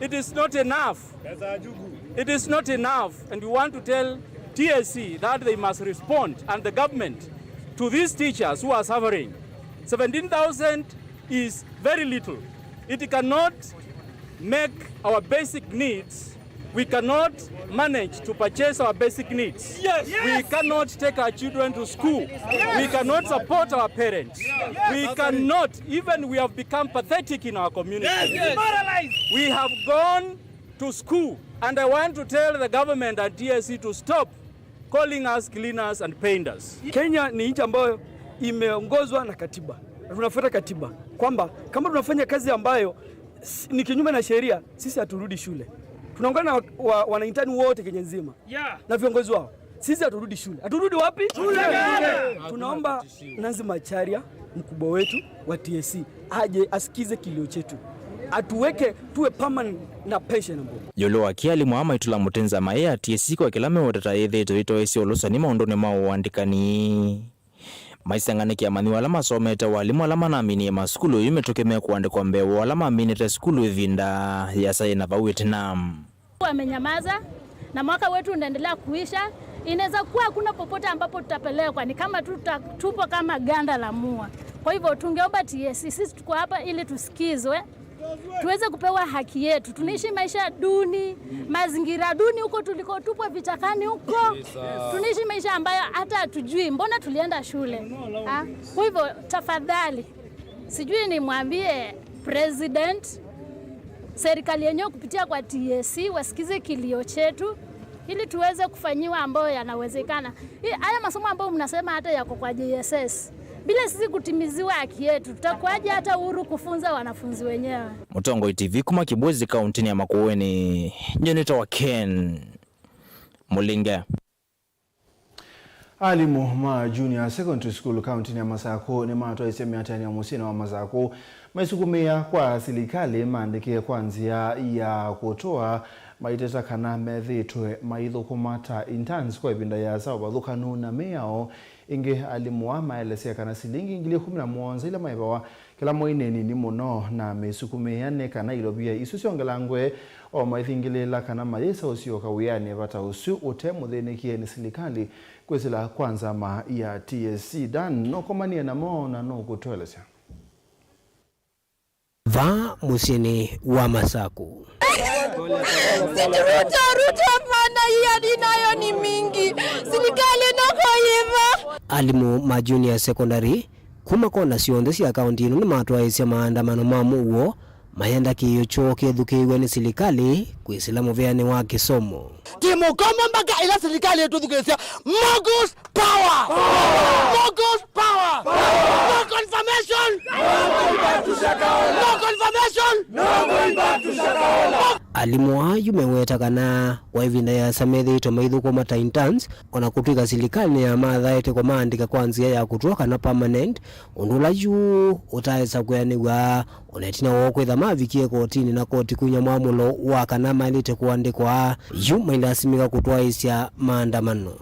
it is not enough. It is not enough, and we want to tell T S C that they must respond, and the government, to these teachers who are suffering. Seventeen thousand is very little. It cannot make our basic needs. We cannot manage to purchase our basic needs. Yes. We cannot take our children to school. Yes. We cannot support our parents. Yes. We cannot, even we have become pathetic in our community. Yes. Demoralized. We have gone to school, and I want to tell the government and T S C to stop calling us cleaners and painters. Kenya ni nchi ambayo imeongozwa na katiba. Na tunafuata katiba kwamba kama tunafanya kazi ambayo s-, ni kinyume na sheria, sisi haturudi shule. Tunaungana na wa, wa, wanaintani wote Kenya nzima. Yeah. Na viongozi wao. Sisi haturudi shule. Haturudi wapi? Shule. Tunaomba Nancy Macharia, mkubwa wetu wa T S C, aje asikize kilio chetu. Atuweke tuwe permanent na pensionable. Ĩũlũ wa kĩĩ, alimũ aa maitũla mũtĩ nzama ĩĩ ya T S C kwa kĩla meũteta yĩthĩĩtwe ĩtoesye ũlũsani maũndũnĩ ma ũandĩkani. Maiseng'anĩkĩa amanyĩw'a ala masomete, o alimũ ala manaminie masukulu yu mĩtũkĩ mekũandĩkwa mbee wa ala maminĩte sukulu ĩvinda yĩasa yĩ na vau ĩtina. Wamenyamaza, na mwaka wetu unaendelea kuisha. Inaweza kuwa hakuna popote ambapo tutapelekwa, ni kama tuta-, tupo kama ganda la mua. Kwa hivyo tungeomba T S C, sisi tuko hapa ili tusikizwe, tuweze kupewa haki yetu. Tunaishi maisha duni, mazingira duni huko tulikotupwa vichakani huko. Tunaishi maisha ambayo hata hatujui mbona tulienda shule. Ah, kwa hivyo tafadhali, sijui nimwambie president, serikali yenyewe kupitia kwa T S C wasikize kilio chetu ili tuweze kufanyiwa ambayo yanawezekana. Hii, haya masomo ambayo mnasema hata yako kwa J S S, bila sisi kutimiziwa haki yetu, tutakuwaje hata huru kufunza wanafunzi wenyewe? Mũtongoi T V kuma Kibwezi, kaũntĩnĩ ya Makueni, nyie nĩtawa Ken Mũlinge. Alimũ ma Junior Secondary School kauntinĩ ya Masakũ nĩmatwaĩsye mĩatĩanĩo mũsyĩnĩ wa Masakũ maisukumĩa kwa silikalĩ maandĩke kwa nzĩa ya kũtũa, maiteta kana methĩĩtwe maithũkũma ta interns kwa ĩvinda yĩasa ũvathũkanu na mĩao. Ĩngĩ, alimũ aa maelesya kana silingi ngili ĩkũmi na mũonza ila maevawa kĩla mwei nĩ nini mũno, na meisukumĩa nĩ kana ilovia isu syongelangwe, o maithingĩlĩĩla kana mayĩsa ũsyoka wĩanĩ vata ũsu ũte mũthĩnĩkie nĩ silikalĩ. Kwĩsĩla kwa nzama ya T S C, Dan nũkomanie namo na nũkũtũelesya. Vaa mũsyĩnĩ wa Masakũ. Ruto, Ruto, hapana, hii hadi nayo ni mingi. Serikali noko yiva. Alimũ ma junior secondary kuma kona syonthe sya kaunti ĩno nĩmatwaĩĩsya maandamano ma mũuo mayenda kĩĩo kyoo kĩthukĩĩw'e nĩ silikalĩ kwĩsĩla mũveanĩ wa kĩsomo. Ti mũkomo mpaka ĩla silikalĩ ĩtũthukĩĩsya. Mogos power! Mogos power! No confirmation! No confirmation! Alimũ aa yu meweta kana kwa ĩvinda yĩasa methĩĩtwe maithũkũma ta interns, o na kũtw'ĩka silikalĩ nĩyamathaĩte kũmaandĩka kwa nzĩa ya kũtũa kana permanent, ũndũ ũla yu ũtaesa kwĩanĩw'a, o na ĩtina woo kwĩtha mavikie kotinĩ na koti kũiny'a mwamũlo wa kana maĩlĩte kũandĩkwa, yu mailasimĩka kũtwaĩĩsya maandamano.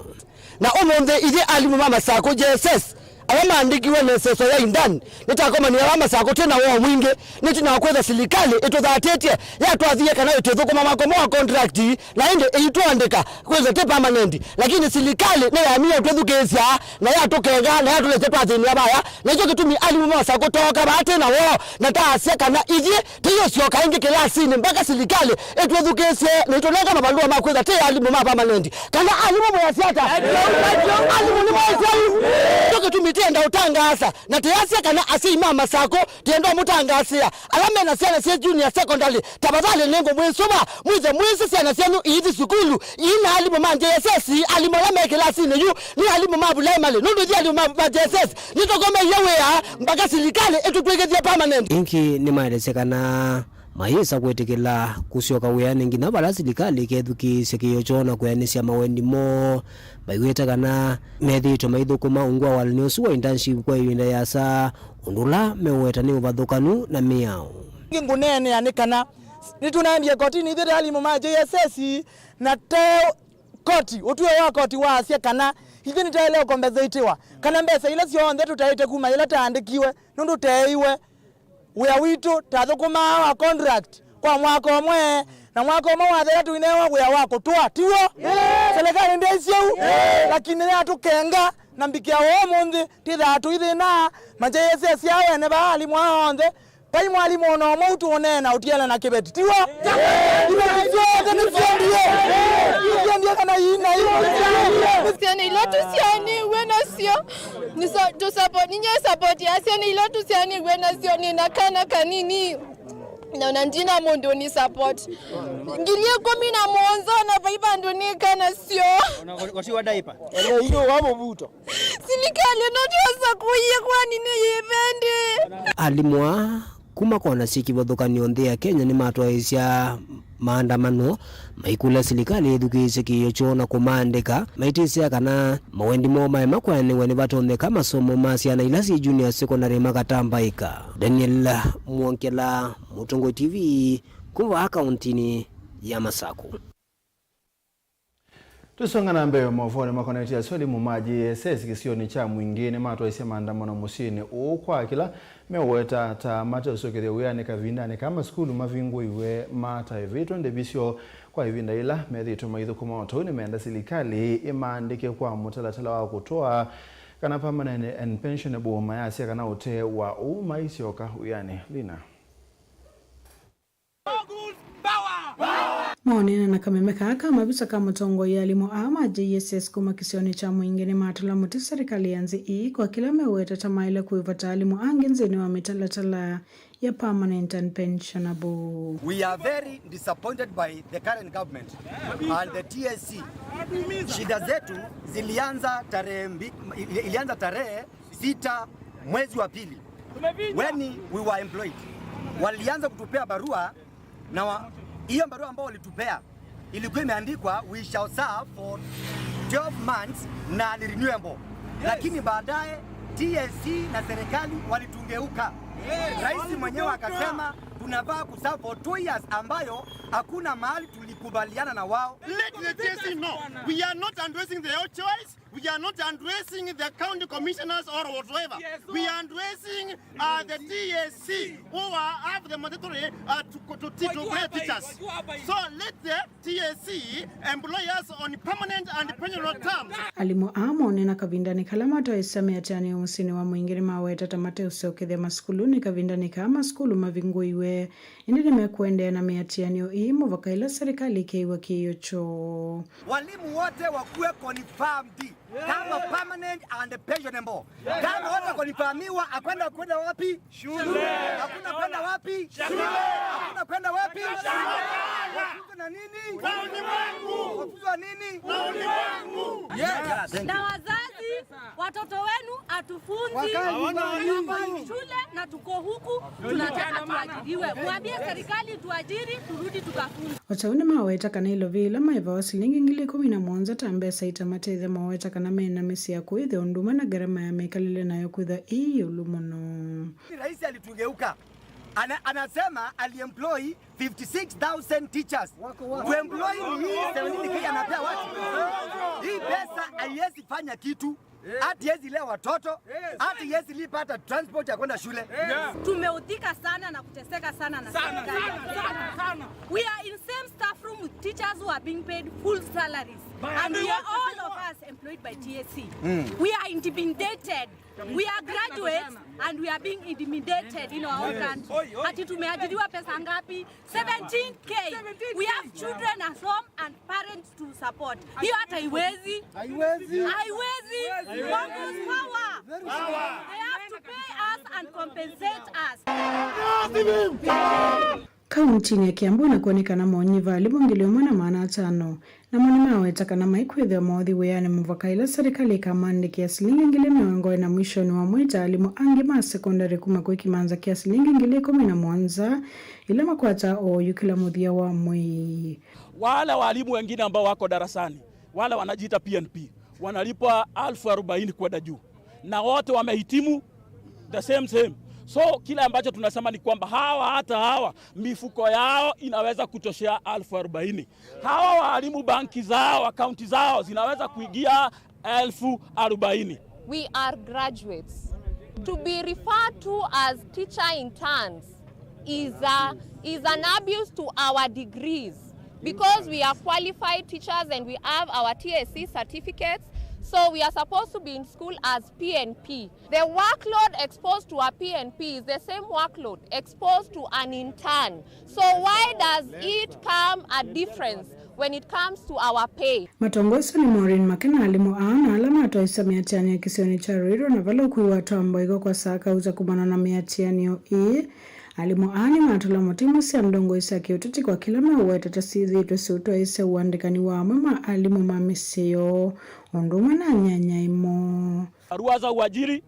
Na ũmũnthĩ ithyĩ alimũ ma Masakũ J S S ala maandĩkiwe na ĩseso ya intern, nĩtakomanĩe ala Masakũ twĩ na woo mwingĩ, nĩ ĩtina wa kwĩtha silikalĩ ĩtũthatĩtye, yatwathie kana ĩtĩthũkũma mwaka ũmwe wa contract, na ĩndĩ ĩitũandĩka kwĩtha ti permanent. Lakini silikalĩ nĩyamie ĩtwĩthukĩĩsya, na yatũkenga, na yatũlesya twathĩnĩa vaya. Na nĩkyo kĩtumi alimũ ma Masakũ tooka vaa twĩ na woo, na taasya kana ithyĩ tũyĩũsyoka ĩngĩ kĩlasinĩ mpaka silikalĩ ĩtwĩthukĩĩsye na ĩtũnenge mavalũa ma kwĩtha tĩ alimũ ma permanent. Kana alimũ mwĩasya ata? Alimũ nĩ mwaĩsya yu. Nĩkyo kĩtumi tĩenda ũtangaasa, na tĩasya kana asyai ma Masakũ tĩenda ũmũtangaasĩa. Ala me na syana syĩ junior secondary, tafadhali nĩngũmwĩsũva, mwĩthe mwĩsĩ syana syenyu iithi sukulu, ii na alimũ ma J S S, alimũ ala me kĩlasinĩ yu, nĩ alimũ ma primary, nũndũ ithyĩ alimũ ma, ma J S S, nĩtũkomeie wĩa mpaka silikalĩ ĩtũtw'ĩkĩthye permanent. Ĩngĩ nĩmaelesya kana mayĩsa kwĩtĩkĩla kũsyoka wĩanĩ nginya vala silikalĩ ĩkethukĩĩsya kĩĩo kyoo na kwĩanĩsya mawendi moo. Maiweta kana methĩĩtwe maithũkũma ungu wa walany'o ũsu wa internship kwa ĩvinda yĩasa, ũndũ ũla meũweta nĩ ũvathũkanu na mĩao. Ĩngĩ ngũneenea nĩ kana nĩtũnaendie kotinĩ ithyĩ ta alimũ ma J S S, na te koti, ũtw'ĩo wa koti waasya kana ithyĩ nĩtaĩle ũkombesĩtiwa, kana mbesa ila syonthe tũtaĩte kuma yĩla taandĩkiwe, nũndũ teeiwe wĩa witũ, tathũkũmaa wa contract kwa mwaka ũmwe, na mwaka ũmwe wathela tũinewa wĩa wa kũtũa, tiw'o? Selekalĩ ndĩsĩ ũu, lakini nĩyatũkenga, na mbikĩa ũũ ũmũnthĩ, twĩthaa tũithĩna, ma J S S aa ene vaa alimũ aa onthe, vai mwalimũ o na ũmwe ũtũũneena ũtiele na kĩveti, tiw'o? Iveti syonthe nĩsyendie. Nĩsyendie kana ii na ii. Syana ila tũsyaanĩw'e nasyo, nĩ sa-, tũsupport, ninyie support ya syana ila tũsyaanĩw'e nasyo, nĩ na kana kanini. Na ona ndina mũndũ nĩ support. Ngili ĩkũmi na mũonza ona vai vandũ nĩka nasyo. Ona watiwa diaper. Ona hiyo wa mũvuto. Silikalĩ no tyosa kũie kwani nĩ yĩvendi. Alimũ aa kuma kona syĩ kĩvathũkany'o nthĩ ya Kenya nĩmatwaĩĩsya maandamano, maikũlya silikalĩ ĩthukĩĩsye kĩĩo kyoo na kũmaandĩka, maitĩsya kana mawendi moo maema kwĩanĩw'a nĩvatonyeka masomo ma syana ila syĩ junior secondary makatambaĩka. Daniel Mwongela, Mũtongoi T V, kuma vaa kauntinĩ ya Masakũ. Tũsonga na mbee, maũvoonĩ makonetye asu alimũ ma J S S kĩsionĩ kya Mwingĩ nĩmatwaisye maandamano mũsyĩnĩ ũũ kwa kĩla meũweta ta mateũsyokethya wĩanĩ kavindanĩ kaa masukulu mavingũiwe mataĩvĩtwe ndĩvi syoo kwa ĩvinda yĩla methĩĩtwe maithũkũma. O ta ũu nĩmeenda silikalĩ ĩmaandĩke kwa mũtalatala wa kũtũa kana permanent and pensionable, mayasya kana ũtee wa ũu maisyoka wĩanĩ. Lina. Maũneena na kameme kaa ka mavisa ka mũtongoi, alimũ aa ma J S S kuma kĩsionĩ kya Mwingĩ nĩmatũla mũtĩ serikali ya nthĩ ii kwa kĩla meũweta ta maĩle kũĩva ta alimũ angĩ nthĩnĩ wa mĩtalatala ya permanent and pensionable. We are very disappointed by the current government and the T S C. Shida zetu zilianza tarehe mbi-, ili-, ilianza tarehe sita mwezi wa pili. When we were employed, walianza kutupea barua na wa-, hiyo barua ambayo walitupea, Ilikuwa imeandikwa, "We shall serve for twelve months na ni renewable." Lakini baadaye T S C na serikali walitugeuka. Rais mwenyewe akasema tunafaa kuserve for two years, ambayo hakuna mahali tulikubaliana na wao. Let the T S C know. We are not addressing their choice. We are not addressing the county commissioners or whatsoever. We are addressing, uh, the T S C who are, have the mandatory, uh, to, to, to, to pay teachers. So let the T S C employ us on permanent and pensional terms. Alimũ aa moneena kavindanĩ kala mataĩsya mĩatĩanĩo mũsyĩnĩ wa Mwingĩ nĩmaweta ta mateũsyokethya masukulunĩ kavindanĩ kaa masukulu mavingũiwe. Ĩndĩ nĩmekũendeea na mĩatĩanĩo ĩĩ mũvaka ĩla serikali ĩkeew'a kĩĩo kyoo. Walimu wote wakuwe confirmed kama permanent and pensionable. Kama wote confirmiwa, akwenda kwenda wapi? Shule. Hakuna kwenda wapi? Shule. Hakuna kwenda wapi? Shule. Wafuzwe na nini? Na ulimwengu. Wafuzwe na nini? Na ulimwengu. Yes. Na wazazi, watoto wenu hatufunzi. Wakae nyumbani. Shule na tuko huku, tunataka tuajiriwe. Mwambie serikali tuajiri, turudi tukafunze. O ta ũu nĩmaweta kana ilovi ila maĩvawa silingi ngili ĩkũmi na mũonza ta mbesa itamatethya. Maweta kana mena mĩsyĩ ya kũĩthya ũndũ ũmwe na ngarama ya mĩkalĩle nayo kwĩthwa ĩ ĩũlũ mũno. Rais alitugeuka. Ana-, anasema aliemploy fifty-six thousand teachers. Wako wapi? Kuemploy ni hii seventeen K anapea watu. Hii pesa haiwezi fanya kitu. Hata haiwezi lea watoto, hata haiwezi lipa hata transport ya kwenda shule. Tumeudhika sana na kuteseka sana na serikali. We are in same staff room with teachers who are being paid full salaries. And we are all of us employed by T S C. We are intimidated. We are graduates and we are being intimidated in our own country. Ati tumeajiriwa pesa ngapi? Seventeen K. We have children at home and parents to support. Hiyo hata haiwezi. Haiwezi. Haiwezi. Workers power. They have to pay us and compensate us. Kauntinĩ ya Kiambu nĩkwonekana maũnyiva alimũ ngili ĩmwe na maana atano, namo nĩmaweta kana maikwĩthĩwa maũthi wĩanĩ mũvaka ĩla serikali ĩkamandĩkĩa silingi ngili mĩongo ĩna mwishonĩ wa mwei ta alimũ angĩ ma sekondalĩ kuma kwĩ kĩmanza kya silingi ngili ĩkũmi na mũonza ila makwataa oyu kĩla mũthya wa mwei. Wale walimu wengine ambao wako darasani, wale wanajiita P N P, wanalipwa elfu arobaini kwenda juu, na wote wamehitimu the same same. So kile ambacho tunasema ni kwamba hawa, hata hawa, mifuko yao inaweza kutoshea elfu arobaini. Hawa walimu, banki zao, akaunti zao zinaweza kuingia elfu arobaini. We are graduates. To be referred to as teacher interns is a, is an abuse to our degrees, because we are qualified teachers and we have our T S C certificates, so we are supposed to be in school as P N P. The workload exposed to a P N P is the same workload exposed to an intern. So why does it come a difference when it comes to our pay? Matongoeswe nĩ Maureen Makena, alimũ aa na ala matwaĩsya mĩatĩanĩo kĩsionĩ kya Ruiru na vala ũkui watwaa mboiko kwa saa kauta kumana na mĩatĩanĩo ĩĩ. Alimũ aa nĩmatũla mũtĩ imwe sya ndongoi sya kĩũteti kwa kĩla meũweta ta syĩthĩĩtwe siũtwaĩsya ũandĩkani wa amwe ma alimũ ma mĩsyĩ yoo ũndũ ũmwe na anyanyae moo. Barua za uajiri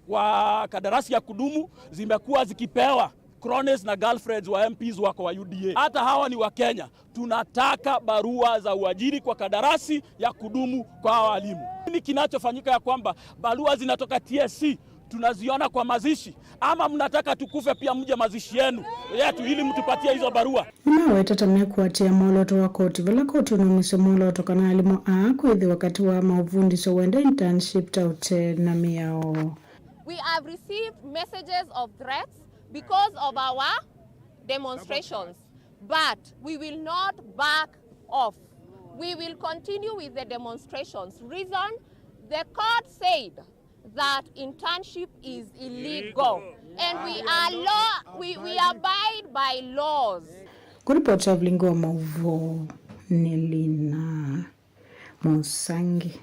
wa kandarasi ya kudumu zimekuwa zikipewa cronies na girlfriends wa M Ps wako wa U D A. Hata hawa ni wa Kenya. Tunataka barua za uajiri kwa kandarasi ya kudumu kwa hawa walimu. Nini kinachofanyika ya kwamba barua zinatoka T S C tunaziona kwa mazishi? Ama mnataka tukufe pia mje mazishi yenu, yetu, ili mtupatie hizo barua? Nĩmaweta ta mekũatĩĩa mwolooto wa koti vala koti ũnaumisye mwolooto kana alimũ aa kwĩthĩwa katĩ wa maũvundĩsyo wenda internship ta ũte na mĩao. We have received messages of threats because of our demonstrations, but we will not back off. We will continue with the demonstrations. Reason, the court said that internship is illegal. And we are law, we, we abide by laws. Kũripoti ya Vilingi wa Maũvoo nĩ Lina Mũsangi.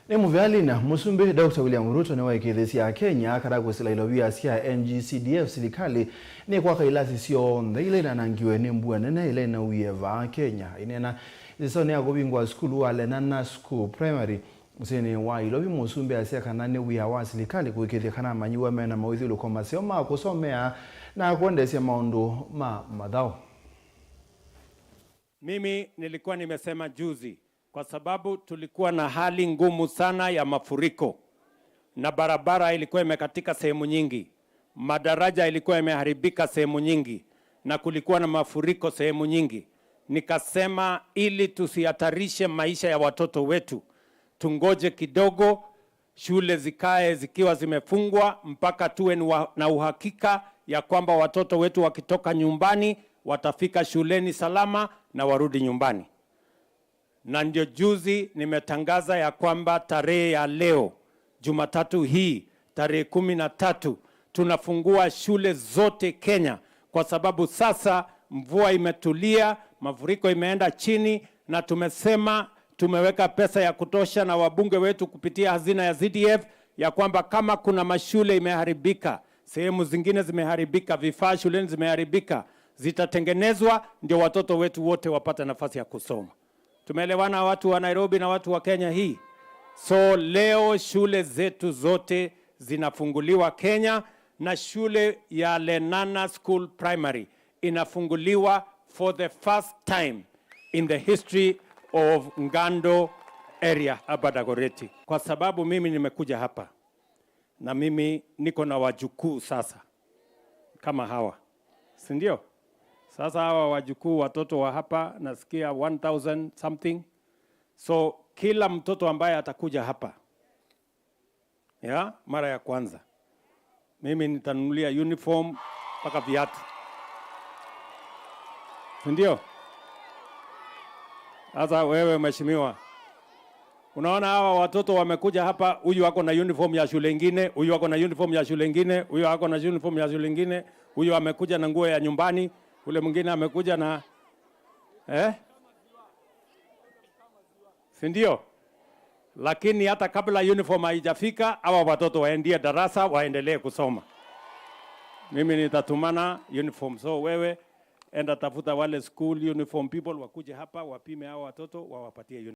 Nĩ mũvea Lina, Mũsumbĩ Doctor William Ruto nĩwaĩkĩĩthĩsye Akenya akatha kũsila ilovia sya N G C D F silikalĩ nĩ kwaka ilasi syonthe ila inanangiwe nĩ mbua nene ila inauie vaa Kenya. Aineena ĩsesonĩ ya kũvingũa sukulu wa Lenana School Primary, mũsyĩnĩ wa Ilovi, Mũsumbĩ asya kana nĩ wĩa wa silikalĩ kũĩkĩĩthya kana amanyĩw'a mena mawĩthyũlũko maseo ma kũsomea na kũendeesya maũndũ ma mathaũ. Mimi nilikuwa nimesema juzi, kwa sababu tulikuwa na hali ngumu sana ya mafuriko, na barabara ilikuwa imekatika sehemu nyingi, madaraja ilikuwa imeharibika sehemu nyingi, na kulikuwa na mafuriko sehemu nyingi. Nikasema, ili tusihatarishe maisha ya watoto wetu, tungoje kidogo, shule zikae zikiwa zimefungwa mpaka tuwe ni wa-, na uhakika ya kwamba watoto wetu wakitoka nyumbani watafika shuleni salama na warudi nyumbani. Na ndio juzi nimetangaza ya kwamba tarehe ya leo, Jumatatu hii, tarehe kumi na tatu, tunafungua shule zote Kenya, kwa sababu sasa mvua imetulia, mafuriko imeenda chini, na tumesema tumeweka pesa ya kutosha na wabunge wetu kupitia hazina ya C D F ya kwamba kama kuna mashule imeharibika, sehemu zingine zimeharibika, vifaa shuleni zimeharibika, zitatengenezwa ndio watoto wetu wote wapate nafasi ya kusoma. Tumeelewana, watu wa Nairobi na watu wa Kenya hii? So leo shule zetu zote zinafunguliwa Kenya, na shule ya Lenana School Primary inafunguliwa for the first time in the history of Ngando area hapa Dagoretti, kwa sababu mimi nimekuja hapa na mimi niko na wajukuu sasa kama hawa, si ndio? Sasa hawa wajukuu, watoto wa hapa, nasikia one thousand something. So kila mtoto ambaye atakuja hapa ya mara ya kwanza, mimi nitanunulia uniform mpaka viatu, si ndio? Sasa wewe mheshimiwa, unaona hawa watoto wamekuja hapa, huyu ako na uniform ya shule ingine, huyu ako na uniform ya shule ingine, huyu ako na uniform ya shule ingine, huyu amekuja na nguo ya nyumbani, ule mwingine amekuja na, eh? Si ndio? Lakini hata kabla uniform haijafika, hawa watoto waendie darasa, waendelee kusoma. Mimi nitatumana uniform. So wewe enda tafuta wale school uniform people wakuje hapa, wapime hawa watoto, wawapatie uniform.